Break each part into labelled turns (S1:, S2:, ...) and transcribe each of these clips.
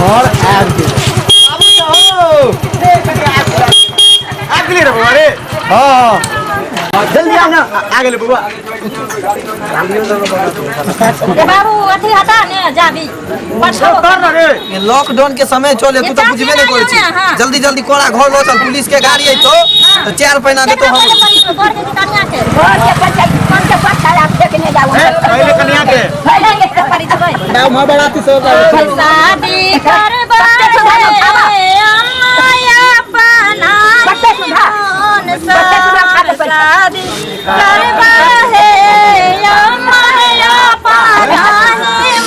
S1: घर आबि गेल।
S2: आबि गेलै रे बौआ रे।
S1: हँ हँ,
S2: जल्दी आउ ना, आ गेलै बौआ।
S3: ए बाबू, अथी हटा ने जाबी।
S2: कर ना रे।
S1: ये लॉकडाउन के समय चले, तू तो बुझबे नहीं करै छी। जल्दी जल्दी कोरा घर लो चल, पुलिस के गाड़ी अइतो तो चार पैना देतो हम।
S3: बर के कनिया के
S4: घर के पंचायत कौन के पत्थर आप देखने जाओ।
S2: पहिले कनिया के।
S3: पहिले के परी देबै। शादी करबा
S4: बच्चे सुधा। बच्चे सुधा खा ले पैसा।
S3: शादी करबा हे माया पानी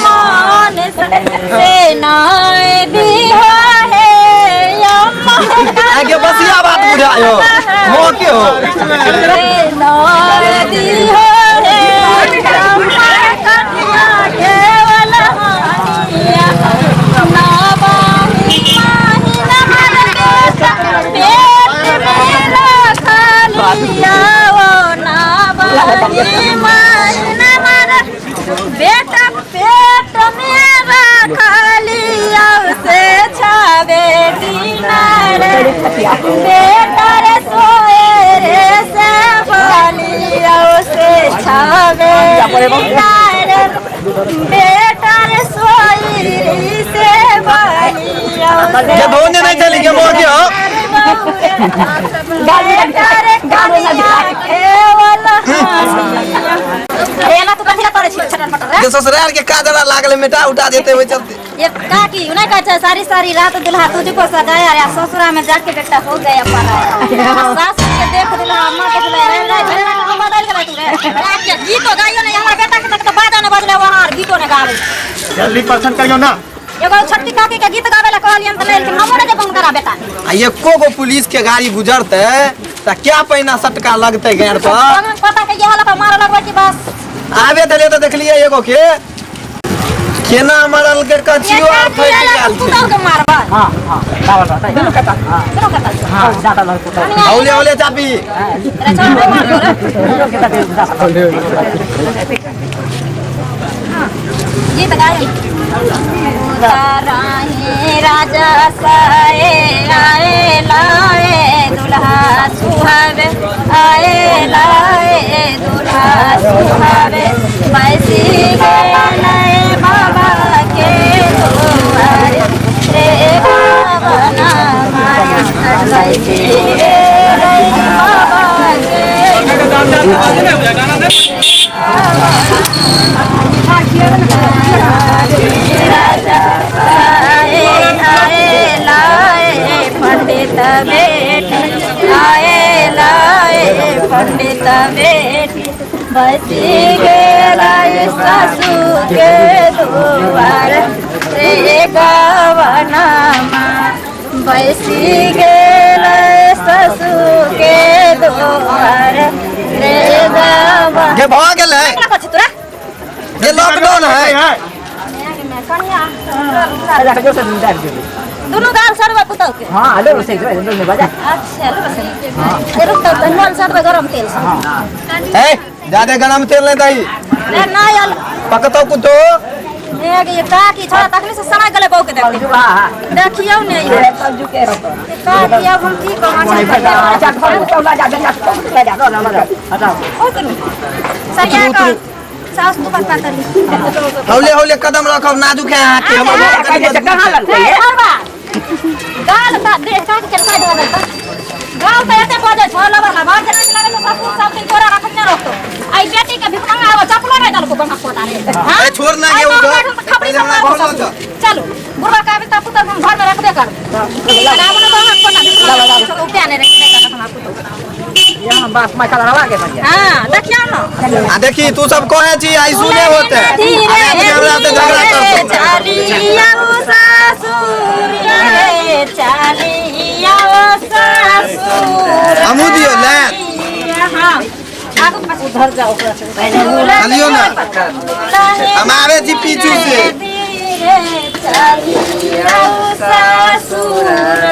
S3: मन से नाय बिहा हे।
S1: आगे बसिया बात बुझायो हो के हो।
S3: नाय बिहा हे कन्या केवल हानिया ना बाही माही नमर बेटा पेट मेरा खालिया ओ ना बाही माही नमर बेटा पेट मेरा खालिया से छावे दीना रे बेटा रे सोए रे से बलिया से छावे दीना रे बेटा रे सोई रे से बलिया से।
S1: के धोने नहीं चली के मोह के हो।
S3: बेटा रे कनिया केवल हानिया। एना तू कथी ला करै छी छटर पटर रे?
S1: के ससुराल के काजरा लागले, मेटा उठा देते ओइ चलते।
S3: ये का की नहीं कहै छै, सारी सारी रात दुल्हा तुझको सजाया रे, ससुरा में जाके बेटा हो गया पराया। सास के देख दुल्हा, अम्मा के दुल्हा रे रे रे, हम बदल गेलै तू रे। के गीतो गाइयो नहीं, हमर बेटा के तक तो बाजा ने बजले वहां आर गीतो ने गावे।
S2: जल्दी पसंद करियो ना।
S3: एगो छोटकी काकी के गीत गावे ला कहलियन त नहीं, लेकिन हमो ने जेबो हुनकरा बेटा।
S1: आ एको गो पुलिस के गाड़ी गुजरते त क्या पैना सटका लगते गाड़ पर।
S3: पता के यह लगा मारे लगबै कि बस।
S1: आबे तले तो देखलिए एगो के केना मरल के कछियो आर फटि गेल
S3: तू
S1: छै।
S3: तो के मारबै।
S5: हाँ हाँ, दावल रहता है।
S3: दुनू कता।
S5: हाँ,
S3: दुनू कता।
S5: हाँ, ज्यादा लग पुता।
S1: हौले हौले चापी।
S3: रे छोड़ नहीं मारतो रे। गीत गाय ताराही राजा साए आए लाए दुल्हा सुहावे आए लाए दुल्हा सुहावे बैसी गए बाबा के दुआरे रे बाबा ना माया बैसी गए बाबा के। आए आए लाए पंडित बेटी आए लाए पंडित बेटी बसी गेलाए सासू के दुआर रे गवना बैसी गेलाए सासू के दुआर रे गवना।
S1: के भ गेल है।
S3: तोरा
S1: ये लॉकडाउन है।
S3: दुनू गाल सरबै पुतौ के।
S5: हाँ, लो सही लो लो बजा।
S3: अच्छा लो सही, रुक तो नल सरबै गरम तेल से।
S1: ए ज्यादा गरम तेल नहीं दही।
S3: ए नहीं आल।
S1: पकतो कुतो।
S3: ए गे का की छोड़ा तखनी से सना गेलै बहू के देखते।
S5: हाँ हाँ।
S3: देखियौ ने ई का की अब हम की कहै छी।
S4: अच्छा घर तो ला जा जा ला जा
S5: लो लो हटाओ।
S3: उतरू सरिया कर सास तू बता तनी।
S1: हौले हौले कदम रखब, नाजुक है अहाँ के हमर घर कनी मजबूत
S4: कहाँ
S1: है।
S4: लगते है।
S3: गाल ता देह का के चलता दे गाल त एते बजै छ लबर लबर जेना कि लगै छै ससुर सब दिन तोरा रखने रहतो। आई बेटी के भिखमंगा आबो चपलो नै दलको बंगा पोता रे। हां
S1: ए छोड़ ना के उधर
S3: खबरी
S1: पहिले
S3: सब
S1: हमरा
S3: मारबो
S1: घर लऽ
S3: ससुर।
S1: चल।
S3: चलो बुढ़वा के आबे त पुतहु हम घर में रखबे करब। आब ने बंगा पोता भिखमंगा उपया नै रखबे करब हमरा पुतहु।
S5: यहाँ बास माइक लगा के बढ़िया।
S3: हां देखियौ न।
S1: आ देखी तू सब कहे छी आई सुने होते
S3: धीरे
S1: हमरा से झगड़ा करतो।
S3: चालिया सासुर रे चालिया सासुर।
S1: हमहूँ दियौ ले।
S3: हां आगू पाछू उधर जाओ।
S1: चलियौ ना, हम आबै छी पीछू से।
S3: धीरे चालिया सासुर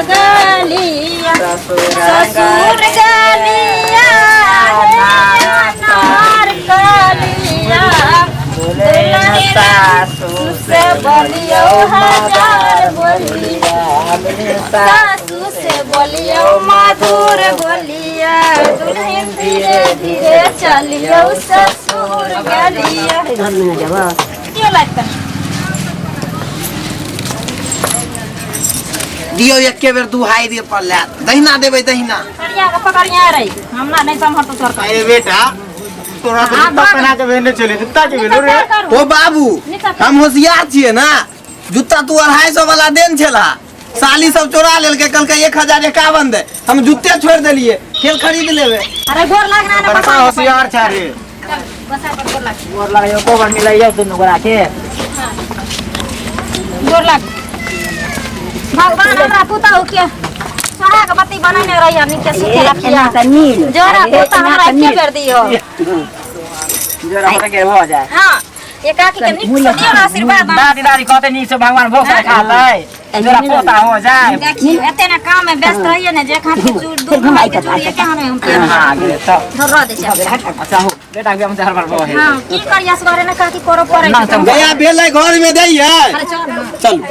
S3: गलिया ससुर गलिया नार कलिया सासु से बोलियो हजार बोलियो। सासू से बोलियो मधुर बोलिया, दुल्हन धीरे धीरे चलियो ससुर गलिया।
S4: घर में न जाबा।
S3: क्यों लगता?
S1: दियो एके बेर दुहाई दिए पड़ले, दहिना देबै दहिना।
S3: करिया के पकड़िया रही, हमरा नहीं सम्हर तो सरकार।
S2: अरे बेटा तोरा तो
S3: हाँ,
S2: जूता
S3: भाग।
S2: पहना के भेजने चले, जूता के भेलो रे।
S1: ओ बाबू हम होशियार छियै ना, जूता तू 250 वाला देन छला, साली सब चोरा लेलकै, कहलकै 1051 दे, हम जूते छोड़ि देलियै, फेर खरीद लेबै।
S3: अरे गोर लागना ना।
S2: बड़का होशियार छै रे।
S3: बसा पर गोर लाग।
S5: गोर लागै कोबर मिलैयो दुनू गोरा के।
S3: गोर लाग। भगवान हमरा पुतहु के सोहाग बत्ती बनेने रही, हमनी के सुखे रखिया।
S4: एना तऽ मिल।
S3: जोड़ा पोता हमरा
S4: एना तऽ
S3: एके
S4: मिल।
S3: बेर दियो।
S5: जोड़ा होता के हो जाए।
S3: हाँ, एकाकी के नीक से दियो आशीर्वाद।
S5: दादी दादी कहते नीक से भगवान भोग से खा ले, जोड़ा पोता हो जाए।
S3: देखियो एते ना काम में व्यस्त रहिए ने, जे हाथ के चूड़ दू हाथ के चूड़ी एके हाथ में हम के
S5: हाँ गेलै तऽ।
S3: धर दे छै।
S5: अच्छा हो बेटा के हम हर बार बहे।
S3: हाँ की करिया सगरे ने काकी करो पड़ै
S5: ना
S3: छै।
S5: तऽ
S1: गया भेलै घर में दैयै।
S3: अरे चल ना।
S1: चलू।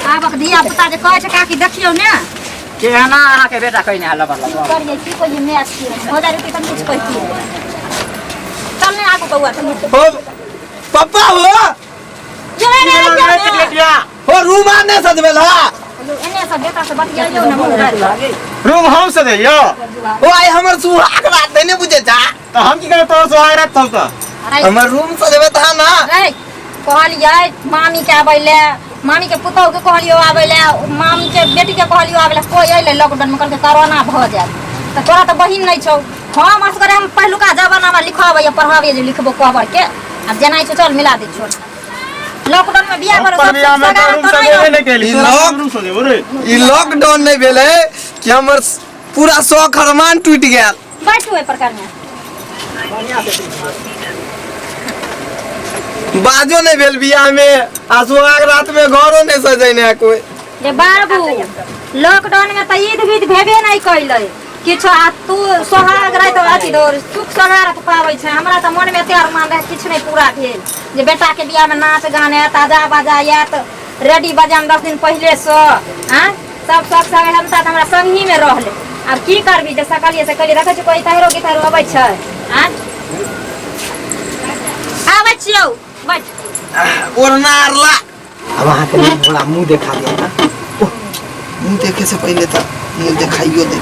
S3: आबक धिया पुता जे कहै छै काकी देखियौ ने।
S5: केहना अहाँ के बेटा कहिने लबर लबर।
S3: करियै की कहियै, माय छियै हो जाइ रहतै तऽ किछु कहितियै। चल ने आगू बौआ।
S1: हो पप्पा हो।
S3: जो एने आइयो ने।
S1: हो रूम आर नहि सजबेल हा?
S3: एने से बेटा से बतियाइयो ने मुँह भरि।
S2: रूम हम से दैयो।
S1: ओ आइ हमर सुहाग रात नहि बुझै छा।
S2: तऽ हम की करब तोहर सुहाग रात छौ तऽ?
S3: अरे
S1: हमर रूम सजेबै तहन ना।
S3: रे कहलियै मामी के आबै ले, मामी के पुतहु के कहलियो आबै ले, मामी के बेटी के कहलियो आबै ले, कोई अइलै लॉकडाउन में कहलकै कोरोना भऽ जायत। तऽ तोरा तऽ बहिन नहि छौ, हम असगरे हम पहिलुका जमाना में लिखबै पढ़ाबै जे लिखबो कहबर के, आब जेना छौ चल मिला दै छौ। लॉकडाउन में बियाह करो
S2: पर बियाह में तऽ रूम सजेबे नहि केली,
S1: ई
S2: तोरा
S1: लॉक-
S2: रूम सजेबो रे।
S1: ई लॉकडाउन नहि भेलै कि हमर पूरा शौक अरमान टूटि गेल।
S3: बैठू एहि प्रकार में।
S1: बाजो नहीं भेल बियाह में, आ सुहाग रात में घरो नहीं सजेने है कोई।
S3: जे बाबू लॉकडाउन में तऽ ईद बीद भेबे नहीं कैलै किछु, आ तू सोहाग राति अथी दौड़ सुख सोहाग पाबै छै। हमरा तऽ मन में एते अरमान रहै, किछु नहीं पूरा भेल जे बेटा के बियाह में नाच गान आयत, आजा बाजा आयत, रेडी बजाम 10 दिन पहिले से आँ सब सब सब हम तऽ हमरा संगही में रहलै। आब की करबी जे सकलियै से कहलियै, देखै छी कोई तहरो गितहरो अबै छै आँ आबै छियौ बैठ।
S1: ओढ़ना अरला। अब अहाँ के थोड़ा मुंह देखा दिया ना। ओह, मुंह देखे से पहले तो मुंह देखाइयो दे।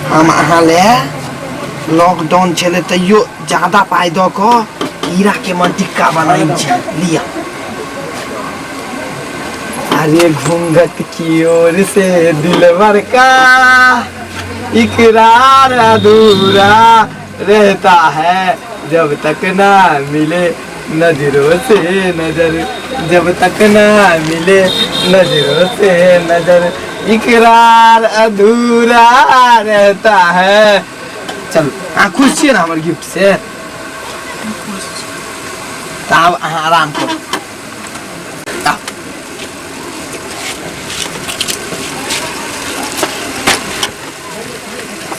S1: हम अहाँ ले लॉकडाउन छले तैयो ज्यादा पाई दऽ कऽ हीरा के मनटिक्का बनाइ छै लिया। अरे घूंघट की ओर से दिलवर का इकरार अधूरा रहता है, जब तक ना मिले नजरों से नजर, जब तक ना मिले नजरों से नजर, इकरार अधूरा रहता है। चल अहाँ खुश छियै ना हमर गिफ्ट से? तऽ आब अहाँ आराम करू। आउ।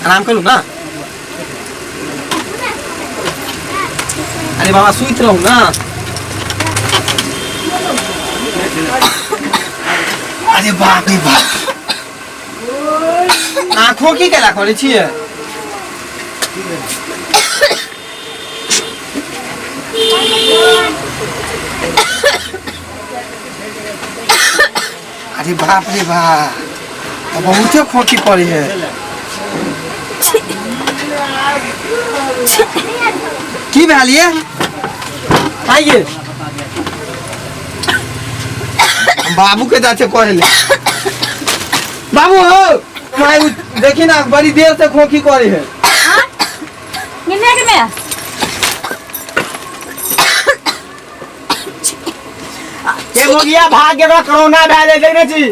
S1: आराम करू ना। अरे बाबा सुति रहू ना। अरे बाप रे बाप, आँखो की केला करै छियै? अरे बाप रे बाप, तऽ बहुते खोकी पड़े है। की भेल ये? आइए बाबू के जाचे कहले। बाबू हो माय देखी ना बड़ी देर से खोखी करे है।
S3: निन्ने के में
S2: के मोगिया भाग गेल, कोरोना भए गेल ने छी,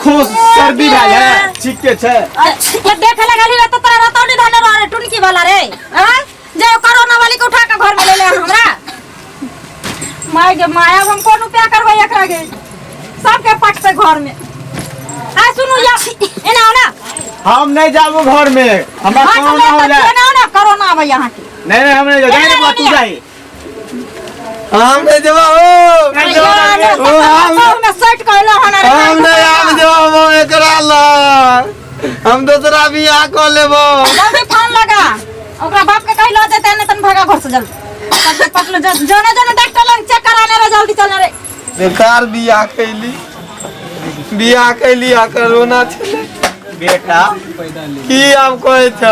S2: खूब सर्दी भए गेल, ठीक के छै।
S3: ये देखे लगली रे तो तोरा रतौनी धने रह रे टुनकी वाला रे। हां जे कोरोना वाली के उठा के घर में ले ले हमरा। My गे my, अब हम कोन उपाय करबै एकरा गे? सबके पटते घर में। आ सुनू या एना आओ ना।
S2: हम नहीं जाबू घर में, हमरा
S3: हाँ,
S2: कोरोना हो जाए।
S3: एना आओ ना, कोरोना आबै यहाँ के।
S2: नहीं नहीं हम नहीं जाए,
S3: नहीं,
S2: नहीं, तू
S3: नहीं।
S2: जाई।
S1: हम नहीं जेबा हो।
S2: नहीं जेबा,
S1: ओ, हम
S3: में सेट कहलो हन रे।
S1: हम नहीं आब जेबा हो। एकरा लग, हम दोसरा बियाह कऽ लेबो।
S3: जल्दी फोन लगा ओकरा बाप के, कहि लऽ जेतै नहि तन भगा घर से जल्दी। पटलो जोने जोने डॉक्टर लग चेक कराने रे, जल्दी चलने रे।
S1: बेकार बियाह कैली, बियाह कैली आ कोरोना छलै।
S2: बेटा
S1: की आब कहै छ?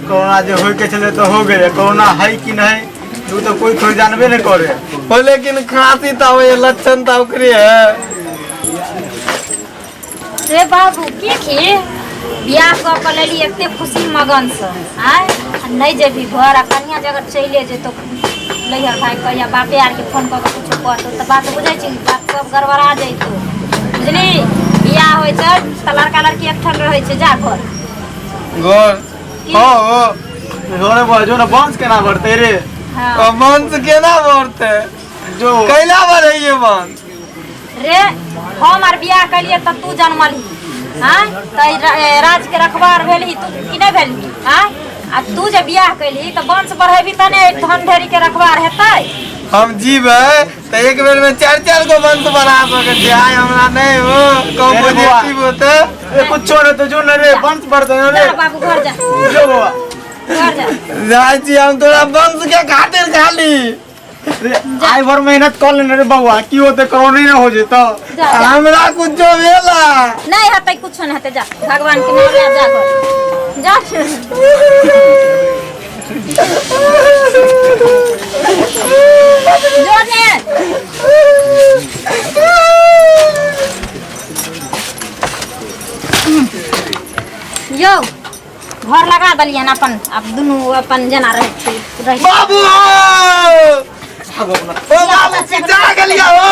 S2: कोरोना जे होय के छलै तऽ हो गेलै। कोरोना है कि नहीं ओ तऽ कोई थोड़ी जानबे नहीं करे।
S1: हो, लेकिन खांसी तऽ आबै, लक्षण तऽ ओकरे है।
S3: रे बाबू, की खी बियाह कऽ के लेली एते खुशी मगन से आय, आ नहि जेबही घर आ कनिया जगह चलि जेतो नैहर भाई के या बापे आर के फोन कऽ के कुछो कहतो तऽ बात बुझै छी, बात सब गड़बड़ा जैतो, बुझली? बियाह होइ छै तऽ लड़का लड़की एकठाम रहै छै। जा घर।
S1: घर हो हो।
S2: घरे पर जो ना, वंश केना बढ़तै रे?
S3: हाँ।
S1: वंश केना बढ़तै?
S2: जो
S1: कैला बढ़ैये वंश?
S3: रे, हम आर बियाह केलिए तऽ तू जनमलही, आँय? तऽ राज के रखवार भेलही तू कि नहि भेलही? आँय, आ तू जे बियाह केलही तऽ वंश बढ़ेबी तने धन ढेरी के रखवार हेतै।
S1: हम जीबै तऽ एक बेर में चारि चारि गो वंश बढ़ा सकै छियै। आइ हमरा नहि हो कम
S2: अरे बौआ।
S1: पॉजिटिव होतै।
S2: ए कुछो नहीं तो जो न रे, वंश बढ़तै न रे।
S3: जा बाबू, घर जा।
S2: जो बौआ।
S3: घर जा।
S1: जाइ छी हम तोरा वंश के खातिर खाली।
S2: रे, आइ भर मेहनत कर लेने रे बौआ, की होते कोरोना नहीं हो जेतो।
S3: जा जा।
S1: हमरा कुछो भेला
S3: नहि हेतै, कुछो नहि हेतै। जा, भगवान के नाम ले, जा घर जा। जो ने यौ घर लगा देलियनि अपन, आब दुनू अपन जेना रहै छी रहै।
S1: बाबू हो, ओ बाबू, जा गेलिया हो।